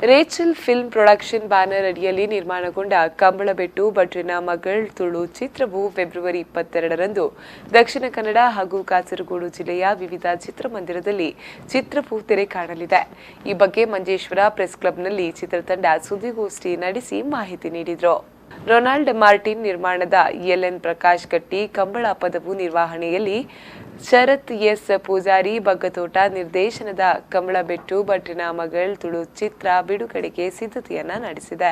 Rachel film production banner ಅಡಿಯಲ್ಲಿ ನಿರ್ಮಾಣಗೊಂಡ ಕಂಬಳಬೆಟ್ಟು ಭಟ್ರಿನ ಮಗಳ್ ತುಳು ಚಿತ್ರವು ಫೆಬ್ರವರಿ 22ರಂದು ದಕ್ಷಿಣ ಕನ್ನಡ ಹಾಗೂ ಕಾಸರಗೋಡು ಜಿಲ್ಲೆಯ ವಿವಿಧ ಚಿತ್ರಮಂದಿರದಲ್ಲಿ ಚಿತ್ರವು ತೆರೆ ಕಾಣಲಿದೆ. ಈ ಬಗ್ಗೆ ಮಂಜೇಶ್ವರ ಪ್ರೆಸ್ ಕ್ಲಬ್ನಲ್ಲಿ ಚಿತ್ರತಂಡ ಸುದ್ದಿಗೋಷ್ಠಿ ನಡೆಸಿ ಮಾಹಿತಿ ನೀಡಿದರು. ರೊನಾಲ್ಡ್ ಮಾರ್ಟಿನ್ ನಿರ್ಮಾಣದ, ಎಲ್ಎನ್ ಪ್ರಕಾಶ್ ಗಟ್ಟಿ ಕಂಬಳ ಪದವು ನಿರ್ವಹಣೆಯಲ್ಲಿ, ಶರತ್ ಎಸ್ ಪೂಜಾರಿ ಬಗ್ಗತೋಟ ನಿರ್ದೇಶನದ ಕಂಬಳಬೆಟ್ಟು ಭಟ್ರಿನ ಮಗಳ್ ತುಳು ಚಿತ್ರ ಬಿಡುಗಡೆಗೆ ಸಿದ್ಧತೆಯನ್ನ ನಡೆಸಿದೆ.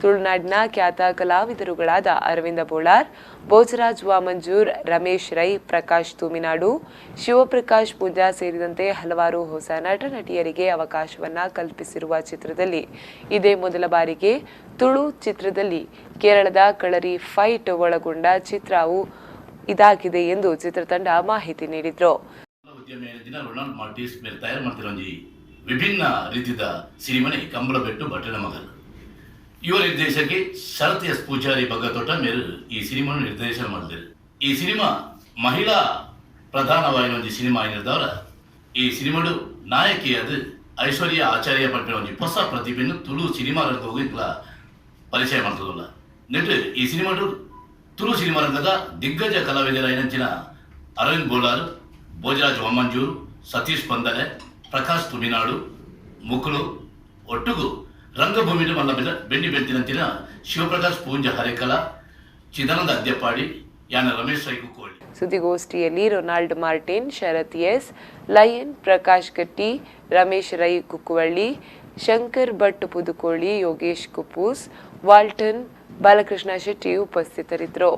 ತುಳುನಾಡಿನ ಖ್ಯಾತ ಕಲಾವಿದರುಗಳಾದ ಅರವಿಂದ ಬೋಳಾರ್, ಭೋಜರಾಜ್ ವಾಮಂಜೂರ್, ರಮೇಶ್ ರೈ, ಪ್ರಕಾಶ್ ತೂಮಿನಾಡು, ಶಿವಪ್ರಕಾಶ್ ಪೂಂಜಾ ಸೇರಿದಂತೆ ಹಲವಾರು ಹೊಸ ನಟ ನಟಿಯರಿಗೆ ಅವಕಾಶವನ್ನ ಕಲ್ಪಿಸಿರುವ ಚಿತ್ರದಲ್ಲಿ ಇದೇ ಮೊದಲ ಬಾರಿಗೆ ತುಳು ಚಿತ್ರದಲ್ಲಿ ಕೇರಳದ ಕಳರಿ ಫೈಟ್ ಒಳಗೊಂಡ ಚಿತ್ರವು ಇದಾಗಿದೆ ಎಂದು ಚಿತ್ರತಂಡ ಮಾಹಿತಿ ನೀಡಿದರು. ಉದ್ಯಮಿಯ ದಿನ ರೊನಾಲ್ಡ್ ಮಾರ್ಟಿಸ್ ಮೇರ್ ತಯಾರು ಮಾಡ್ತಿರೋ ಒಂಜಿ ವಿಭಿನ್ನ ರೀತಿದ ಸಿನಿಮನೆ ಕಂಬಳಬೆಟ್ಟು ಭಟ್ರೆನ ಮಗಲ್. ಯುವ ನಿರ್ದೇಶಕಿ ಶರತ್ ಎಸ್ ಪೂಜಾರಿ ಬಗ್ಗತೋಟ ಮೇರು ಈ ಸಿನಿಮಾನು ನಿರ್ದೇಶನ ಮಾಡಿದರು. ಈ ಸಿನಿಮಾ ಮಹಿಳಾ ಪ್ರಧಾನವಾಯಿನ ಒಂಜಿ ಸಿನಿಮಾ ಆಗಿರ್ದವರ ಈ ಸಿನಿಮಾಡು ನಾಯಕಿಯಾದ ಐಶ್ವರ್ಯ ಆಚಾರ್ಯ ಪನ್ಪಿನ ಒಂಜಿ ಹೊಸ ಪ್ರತಿಭೆಯನ್ನು ತುಳು ಸಿನಿಮಾ ರಂಗಕ್ಕೆ ಇಂಕ್ಲ ಪರಿಚಯ ಮಾಡ್ತದಲ್ಲ. ನೆಟ್ ಈ ಸಿನಿಮಾಡು ತುಳು ಸಿನಿಮಾ ರಂಗದ ದಿಗ್ಗಜ ಕಲಾವಿದರಾಯಿನಂಚಿನ ಅರವಿಂದ್ ಬೋಲಾರ್, ಭೋಜರಾಜ್ ವಾಮಂಜೂರ್, ಸತೀಶ್ ಪಂದಲೆ, ಪ್ರಕಾಶ್ ತುಮಿನಾಡು ಮುಕುಲು ಒಟ್ಟುಗು ರಂಗಭೂಮಿಲಿ ಮಲ್ಲ ಬೆನ್ನಿ ಬೆಂತಿನಂಚಿನ ಶಿವಪ್ರಕಾಶ್ ಪೂಂಜ ಹರೇಕಲ, ಚಿದಾನಂದ ಅದ್ಯಪಾಡಿ, ಯಾನ ರಮೇಶ್ ರೈ ಕುಕ್ಕೋಳಿ. ಸುದ್ದಿಗೋಷ್ಠಿಯಲ್ಲಿ Ronald Martin, Sharath S Lion, Prakash Gatti, Ramesh Rai Kukkuvalli, Shankar Bhat Pudukoli, Yogesh Kuppoos, Walton Balakrishna Shetty ಉಪಸ್ಥಿತರಿದ್ದರು.